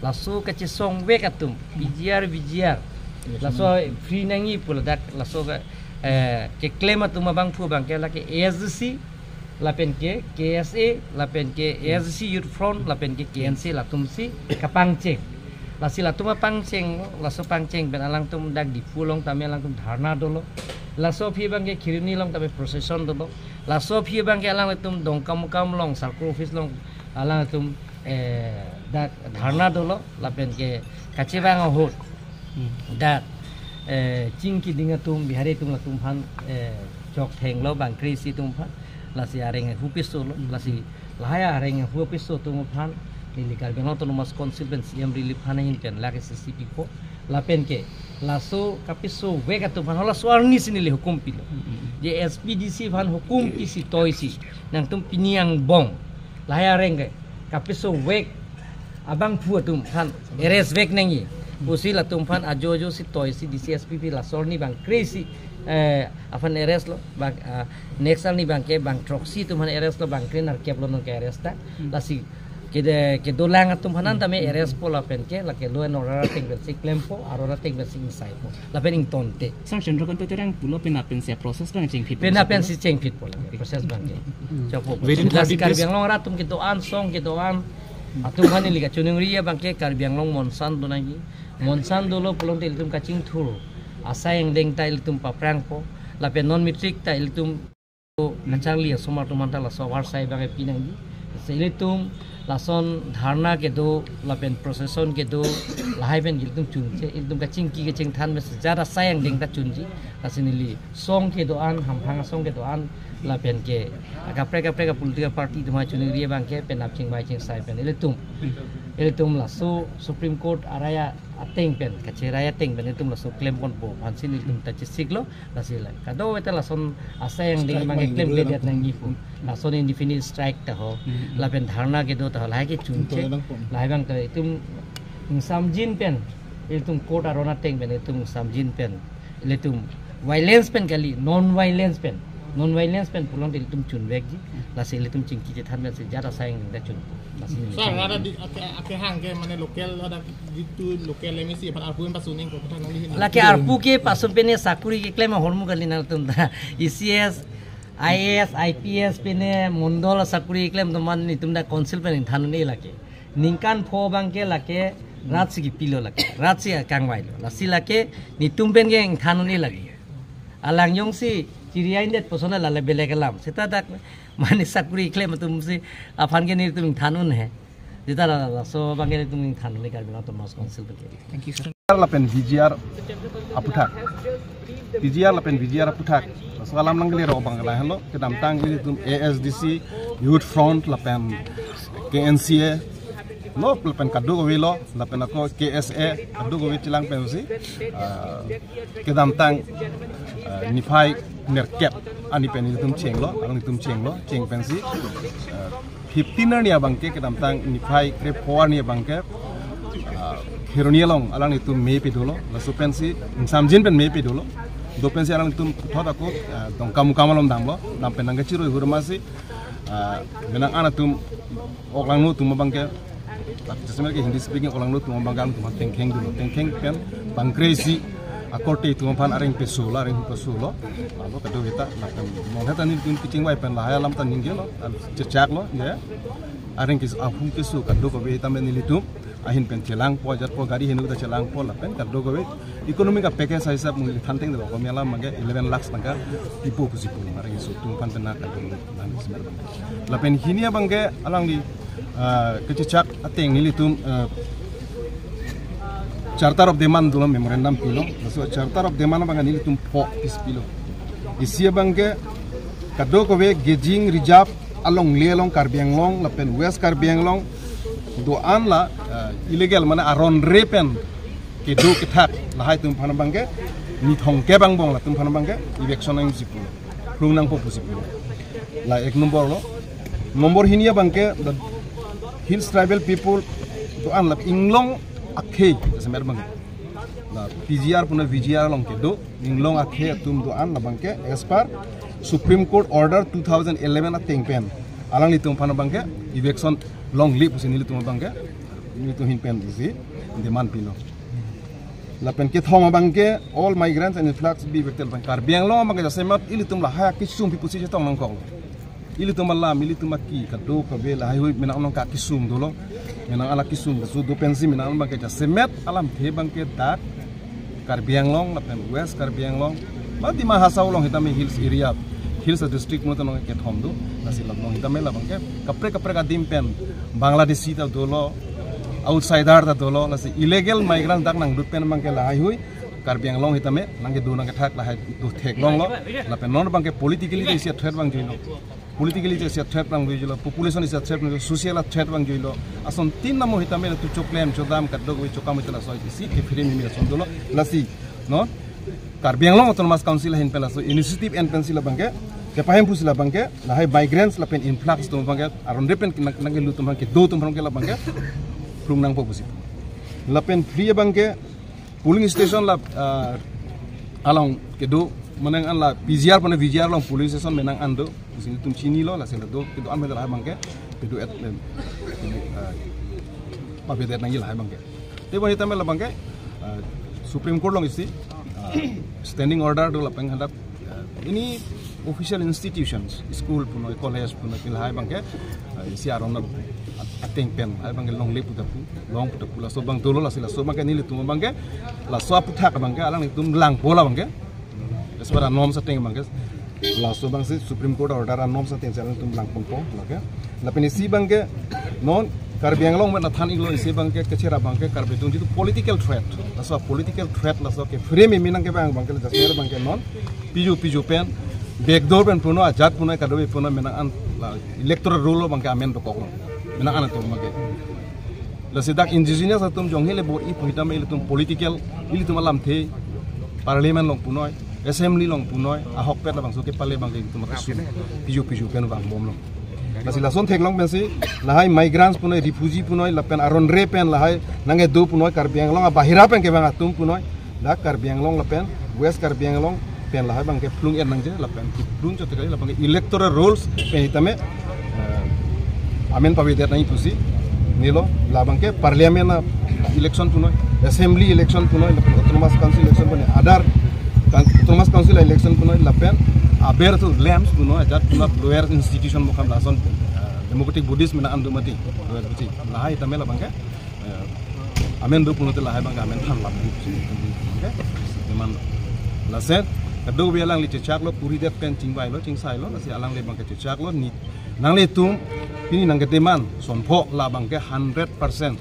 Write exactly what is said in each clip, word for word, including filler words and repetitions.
Laso kachesongvek atum, P G R, V G R. Laso free nangji pu ladak, laso ke, eh, keklem atum abangphu abangke lake A S D C, lapen ke K S A, lapen ke A S D C Youth Front, lapen ke K N C latum si kapangcheng. Lasi latum apangcheng, laso pangcheng pen alangtum dak Diphu along tame alangtum dharna dolo. Laso aphi abangke Kheroni along tame procession dolo. Laso aphi abangke alangtum Dongkamukam along, circle office along alangtum, eh, dak dharna dolo, lapen ke kachevang ahut dak, eh, chingki ding atum, Bihari atum latum aphan, eh, chokthenglo, bangkresi atum aphan. Lasi areng ahu piso lo, lasi lahai areng ahu piso atum aphan neli Karbi Anglong Autonomous Council pen C M Relief Fund ahin pen lakh isi pipo. Lapen ke laso kapisovek atum aphan halaso arni si neli hukum pilo. Je S P D C aphan hukum pisi toisi, nangtum pini angbong lahai areng ke kapisovek abangphu atum aphan arrest vek nangji pusi latum aphan ajo ajo si toisi D C S P pi laso arni bangkresi, eh, aphan arrest lo, bang, ah, next arni abangke bangthroksi atum aphan arrest lo, bangkre nerkep lo nonke arrest ta. Lasi kede, kedolang atum aphan an tame arrest po lapen ke lake law and order ateng pensi klempo, aro ateng pensi ingsaipo, lapen ingtonte. Sir, Chandrakanta Terang pulo penap pensi process abang chengphit. Penap pensi chengphitpo lake, process abangke. Chopo. Within thirty days. Lasi Karbi Anglong arat atum kedo-an, song kedo-an atum aphan neli kachiningri abangke Karbi Anglong Monsan do nangji. Monsan dolo pulote ilitum kachingthur asai angdeng ta ilitum paprangpo, lapen non matric ta ilitum kacharli asomar atum aphan ta laso avar sai abangke pi nangji. Lasi ilitum lason dharna kedo lapen procession kedo lahai pen ilitum chunche, ilitum kachingki kachingthan pen sejat asai angdeng ta chunji. Lasi neli song kedo-an, hamphang asong kedo-an, lapen ke kaprek kaprek a political party atum aphan chiningri abangke penap chingvai chingsai pen ilitum, ilitum laso Supreme Court araya ateng pen, kacherai ateng pen ilitum laso klemponpo aphansi nelitum ta chesiklo. Lasi la kadokave ta lason asai angdeng abangke klemkledet nangjipo. Lason indefinite strike ta ho, lapen dharna kedo ta ho, lahai ke chunche. Lahai abang ta itum ingsamjin pen, ilitum court aron ateng pen itum ingsamjin pen, ilitum violence pen kali, non violence pen, non violence pen pulote ilitum chunvekji. Lasi ilitum chingki chethan pen sejat asai angdeng ta chun. Lasi neli Sir, ada di, ake, ake hang ke mane local, ada gitu local M A C aphan arpu pen pasuning ko kotha nangli hin. Lake arpu ke pasun pen ne sakuri keklem ahormu kali nangtum ta. E C S, I A S, I P S pen ne mondol sakuri keklem atum aphan netum ta council pen ingthan un-e lake. Ningkan pho abangke lake rat si kipilo lake. Rat si akangvailo. Lasi lake netum pen ke ingthan un-e lake. Alang jongsi chiriya indet puson la le belek alam. Seta dak mane sakuri keklem atum si aphan ke netum ingthan un-e. Seta la, laso abangke netum ingthan un-e Karbi Anglong Autonomous Council pen ke. Thank you, sir. Lapen V G R aputhak. V G R lapen V G R aputhak. Laso alam nangkele ro abang lahelo, kedamtang ilitum A S D C, Youth Front lapen K N C A lo, lapen kadokave lo, lapen ako K S A, kadokave chelang pensi, ah, kedamtang, ah, niphai nerkep arni pen ilitum chenglo, alanglitum chenglo, cheng pensi, ah, fifteen arni abangke, kedamtang niphai krepho arni abangke, ah, Kheroni along alanglitum me pe dolo, laso pensi ingsamjin pen me pe dolo. Do pensi alanglitum thot ako, ah, Dongkamukam along damlo, dam pen nangkachiroi ahormu si, ah, menang an atum oklangno atum abangke, tak jasemer ke Hindi speaking oklangno atum abangke alanglitum tengkheng dolo, tengkheng pen bangkresi akorte atum aphan areng pesolo, areng pesolo. Lalu kadokave ta, lapen monit ta nelitum kachingvai pen lahai alam ta ningjelo, chechaklo, ya. Areng kis ahu keso kadokave ta me nelitum ahin pen chelangpo, ajatpo, gari heno ta chelangpo, lapen kadokave economic a package hisab neli than teng dolo, kami alam abangke eleven lakhs tangka pipo pusi pu, areng keso atum aphan pen na kadokave. Lapen hini abangke alangli, ah, kachechak ateng nelitum, ah, charter of demand dolo, memorandum pilo. Laso charter of demand abang nelitum pho pis pilo. Isi abangke kadokave grazing reserve alongle along Karbi Anglong lapen West Karbi Anglong do-an la, ah, illegal mane aron re pen kedo kethak lahai atum aphan abangke nithong kep angbong latum aphan abangke eviction nangji pulo, phlung nangpo pusi pulo. La ek nombor lo. Nombor hini abangke da-, Hills tribal people do-an la inglong akhei, jasemet abang la P G R puna V G R along kedo inglong akhei atum do-an labangke as per Supreme Court order two thousand eleven ateng pen alanglitum aphan abangke eviction longle pusi nelitum abangke nelitum ahin pen isi demand pilo. Lapen kethom abangke all migrants and influx be evicted abang Karbi Anglong abangke jasemet ilitum lahai akisung pi pusi chetong nangkok. Ilitum alam, ilitum aki, kadokave lahai hui menang nangkok akisung dolo. Menang ala kisung kesu do pensi menang abangke jasemet alamthe abangke dak Karbi Anglong lapen West Karbi Anglong, ba Dima Hasao along hitame hills area, hills district mo tanong kethom do. Lasi labang hitame labangke kaprek kaprek adim pen Bangladeshi ta dolo, outsider ta dolo, lasi illegal migrant dak nanglut pen abangke lahai hui Karbi Anglong hitame nangkedo nangkethak lahai do theklonglo. Lapen non abangke politically isi threat abang juilo. Politically isi threat abang juilo. Population isi threat abang juilo. Social threat abang juilo. Asontin namo hitame la tu choklem chodam kadokave chokam ite laso isi kephere mimi ason dolo. Lasi, no? Karbi Anglong Autonomous Council ahin pen laso initiative en pensi labangke kepahem pusi labangke lahai migrants lapen influx atum abangke aron re pen nang, nangkelut atum abangke do atum abangke labangke plung nangpo pusi. Lapen phli abangke polling station la, ah, along kedo menang an la P G R puna V G R along polling station menang an do pusi nelitum chinilo, lasi la do kedo an pen lahai abangke kedo at, em, ah, pavedet nangji lahai abangke. Tebon hitame labangke, ah, Supreme Court along isi, ah, standing order do lapen hadak, ah, any official institutions, school punoi, college punoi, pi lahai abangke, ah, isi aron at-, ateng pen lahai abangke longle pu ta pu, long pu ta pu, laso abang dolo, lasi laso abangke nelitum abangke laso aphuthak abangke alanglitum langpo labangke. As per norms ateng abangke. Laso abangsi Supreme Court order norms ateng si alanglitum langponpo, lake. Lapen isi abangke non Karbi Anglong pen nathan iklo isi abangke kecherap abangke Karbi atum jitu political threat. Laso political threat laso kephere mimi nangkevang abangke jasemet abangke non piju piju pen backdoor pen punoi, ajat punoi, kadokave punoi menang an la electoral roll abangke amen dokoklo. Menang an atum abangke. Lasi dak indigenous atum jong hele bor-i pu hitame ilitum political, ilitum alamthe, parliament along punoi, assembly along punoi, ahokpet labangso kepale abangke ilitum akisung piju piju pen vangbomlo. Lasi lason theklong pensi lahai migrants punoi, refugee punoi, lapen aron re pen lahai nangkedo punoi, Karbi Anglong abahira pen kevang atum punoi, dak Karbi Anglong lapen West Karbi Anglong pen lahai abangke plung er nangji lapen plung chot kali labangke electoral rolls pen hitame, eh, amen pavedet nangji pusi nilo, labangke parliament a-election punoi, assembly election punoi, lapen Autonomous Council election punoi, other kan-, Autonomous Council election punoi, lapen aber tu lamps punoi, ajat punoi, lower institution mokam lason, eh, democratic bodies menang an do mati, lower body, lahai hitame labangke eh, amen do pulote lahai abangke amen thanlap. Okay? Demand. Lason kadokave alangli chechaklo, puridet pen chingvailo, chingsailo, lasi alangli abangke chechaklo, ni nanglitum pini nangkedemand sonpho labangke hundred percent.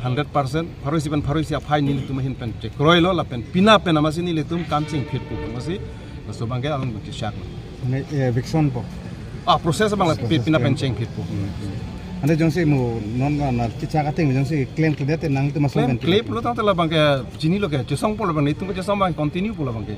Hundred percent, pharo isi pen pharo isi aphai nelitum ahin pen chekroilo, lapen pina pen amatsi nelitum kam chingphitpo amatsi, laso abangke alang chechaklo. Mane, eh, eviction po. Ah, process abang la pi-, pina pen chengphitpo. Ante jongsi mo non na, na chechak ateng jongsi claim claim te nangtum ason claim, pen claim pulo tangte labangke chinilo ke, chesongpo labang, nelitum ke chesong abang continue po labangke.